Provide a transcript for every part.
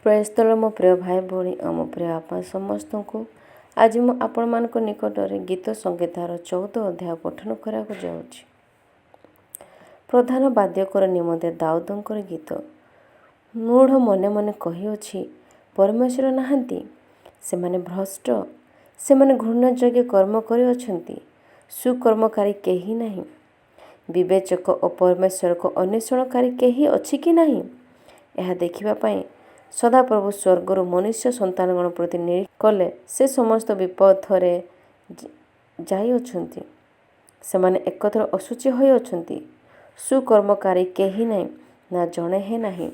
ପ୍ରେସ୍ତଳ ମୋ ପ୍ରିୟ ଭାଇ ଭଉଣୀ ଓ ମୋ ପ୍ରିୟ ଆପା ସମସ୍ତଙ୍କୁ, ଆଜି ମୁଁ ଆପଣମାନଙ୍କ ନିକଟରେ ଗୀତ ସଂହିତାର 14 ଅଧ୍ୟାୟ ପଠନ କରିବାକୁ ଯାଉଛି। ପ୍ରଧାନ ବାଦ୍ୟକର ନିମନ୍ତେ ଦାଉଦଙ୍କର ଗୀତ। ମୂଢ଼ ମନେ ମନେ କହିଅଛି, ପରମେଶ୍ୱର ନାହାନ୍ତି। ସେମାନେ ଭ୍ରଷ୍ଟ, ସେମାନେ ଘୃଣ୍ୟଯୋଗ୍ୟ କର୍ମ କରିଅଛନ୍ତି, ସୁକର୍ମକାରୀ କେହି ନାହିଁ। ବିବେଚକ ଓ ପରମେଶ୍ୱରଙ୍କ ଅନ୍ୱେଷଣକାରୀ କେହି ଅଛି କି ନାହିଁ, ଏହା ଦେଖିବା ପାଇଁ ସଦାପ୍ରଭୁ ସ୍ୱର୍ଗରୁ ମନୁଷ୍ୟ ସନ୍ତାନଗଣ ପ୍ରତି ନିରୀକ୍ଷଣ କଲେ। ସେ ସମସ୍ତ ବିପଥରେ ଯାଇଅଛନ୍ତି, ସେମାନେ ଏକତ୍ର ଅଶୁଚି ହୋଇଅଛନ୍ତି। ସୁକର୍ମକାରୀ କେହି ନାହିଁ, ନା ଜଣେ ହେଁ ନାହିଁ।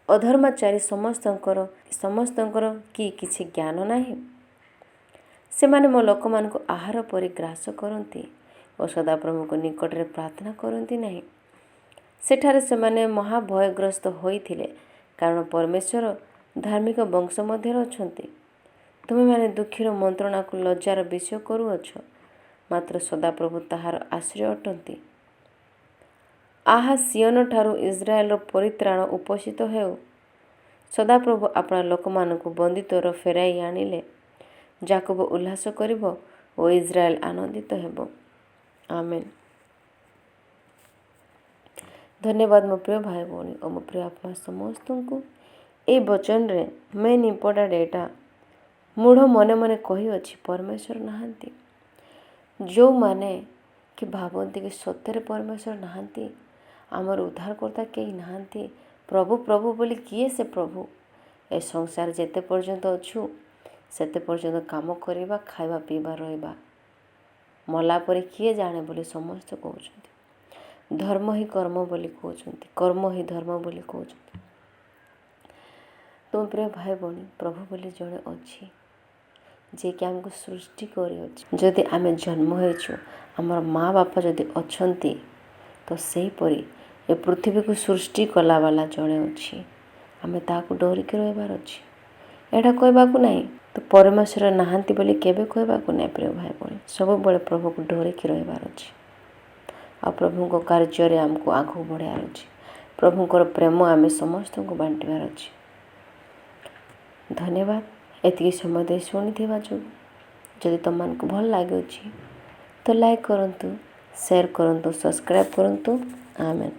ଅଧର୍ମାଚାରୀ ସମସ୍ତଙ୍କର କି କିଛି ଜ୍ଞାନ ନାହିଁ? ସେମାନେ ମୋ ଲୋକମାନଙ୍କୁ ଆହାର ପରି ଗ୍ରାସ କରନ୍ତି ଓ ସଦାପ୍ରଭୁଙ୍କ ନିକଟରେ ପ୍ରାର୍ଥନା କରନ୍ତି ନାହିଁ। ସେଠାରେ ସେମାନେ ମହାଭୟଗ୍ରସ୍ତ ହୋଇଥିଲେ, କାରଣ ପରମେଶ୍ୱର ଧାର୍ମିକ ବଂଶ ମଧ୍ୟରେ ଅଛନ୍ତି। ତୁମେମାନେ ଦୁଃଖୀର ମନ୍ତ୍ରଣାକୁ ଲଜ୍ଜାର ବିଷୟ କରୁଅଛ, ମାତ୍ର ସଦାପ୍ରଭୁ ତାହାର ଆଶ୍ରୟ ଅଟନ୍ତି। ଆହା, ସିୟୋନଠାରୁ ଇସ୍ରାଏଲର ପରିତ୍ରାଣ ଉପସ୍ଥିତ ହେଉ! ସଦାପ୍ରଭୁ ଆପଣା ଲୋକମାନଙ୍କୁ ବନ୍ଦୀତ୍ୱରୁ ଫେରାଇ ଆଣିଲେ ଯାକୁବ ଉଲ୍ଲାସ କରିବ ଓ ଇସ୍ରାଏଲ ଆନନ୍ଦିତ ହେବ। ଆମେନ୍। ଧନ୍ୟବାଦ ମୋ ପ୍ରିୟ ଭାଇ ଭଉଣୀ ଓ ମୋ ପ୍ରିୟ ଆତ୍ମା ସମସ୍ତଙ୍କୁ। ଏଇ ବଚନରେ ମେନ୍ ଇମ୍ପୋର୍ଟାଣ୍ଟ ଏଇଟା, ମୂଢ଼ ମନେ ମନେ କହିଅଛି, ପରମେଶ୍ୱର ନାହାନ୍ତି। ଯେଉଁମାନେ କି ଭାବନ୍ତି କି ସତରେ ପରମେଶ୍ୱର ନାହାନ୍ତି, ଆମର ଉଦ୍ଧାରକର୍ତ୍ତା କେହି ନାହାନ୍ତି, ପ୍ରଭୁ ପ୍ରଭୁ ବୋଲି କିଏ ସେ ପ୍ରଭୁ, ଏ ସଂସାର ଯେତେ ପର୍ଯ୍ୟନ୍ତ ଅଛୁ ସେତେ ପର୍ଯ୍ୟନ୍ତ କାମ କରିବା, ଖାଇବା, ପିଇବା, ରହିବା, ମଲା ପରେ କିଏ ଜାଣେ ବୋଲି ସମସ୍ତେ କହୁଛନ୍ତି। ଧର୍ମ ହିଁ କର୍ମ ବୋଲି କହୁଛନ୍ତି, କର୍ମ ହିଁ ଧର୍ମ ବୋଲି କହୁଛନ୍ତି। ତୁମ ପ୍ରିୟ ଭାଇ ଭଉଣୀ, ପ୍ରଭୁ ବୋଲି ଜଣେ ଅଛି, ଯିଏକି ଆମକୁ ସୃଷ୍ଟି କରିଅଛି। ଯଦି ଆମେ ଜନ୍ମ ହେଇଛୁ, ଆମର ମା ବାପା ଯଦି ଅଛନ୍ତି, ତ ସେହିପରି ଏ ପୃଥିବୀକୁ ସୃଷ୍ଟି କଲାବାଲା ଜଣେ ଅଛି। ଆମେ ତାହାକୁ ଡରିକି ରହିବାର ଅଛି। ଏଇଟା କହିବାକୁ ନାହିଁ ତ ପରମେଶ୍ୱର ନାହାନ୍ତି ବୋଲି କେବେ କହିବାକୁ ନାହିଁ। ପ୍ରିୟ ଭାଇ ଭଉଣୀ, ସବୁବେଳେ ପ୍ରଭୁକୁ ଡରିକି ରହିବାର ଅଛି ଆଉ ପ୍ରଭୁଙ୍କ କାର୍ଯ୍ୟରେ ଆମକୁ ଆଗକୁ ବଢ଼ିବାର ଅଛି। ପ୍ରଭୁଙ୍କର ପ୍ରେମ ଆମେ ସମସ୍ତଙ୍କୁ ବାଣ୍ଟିବାର ଅଛି। ଧନ୍ୟବାଦ ଏତିକି ସମୟ ଦେଇ ଶୁଣିଥିବା ଯୋଗୁଁ। ଯଦି ତୁମମାନଙ୍କୁ ଭଲ ଲାଗୁଛି ତ ଲାଇକ୍ କରନ୍ତୁ, ସେୟାର କରନ୍ତୁ, ସବସ୍କ୍ରାଇବ୍ କରନ୍ତୁ। ଆମେନ୍।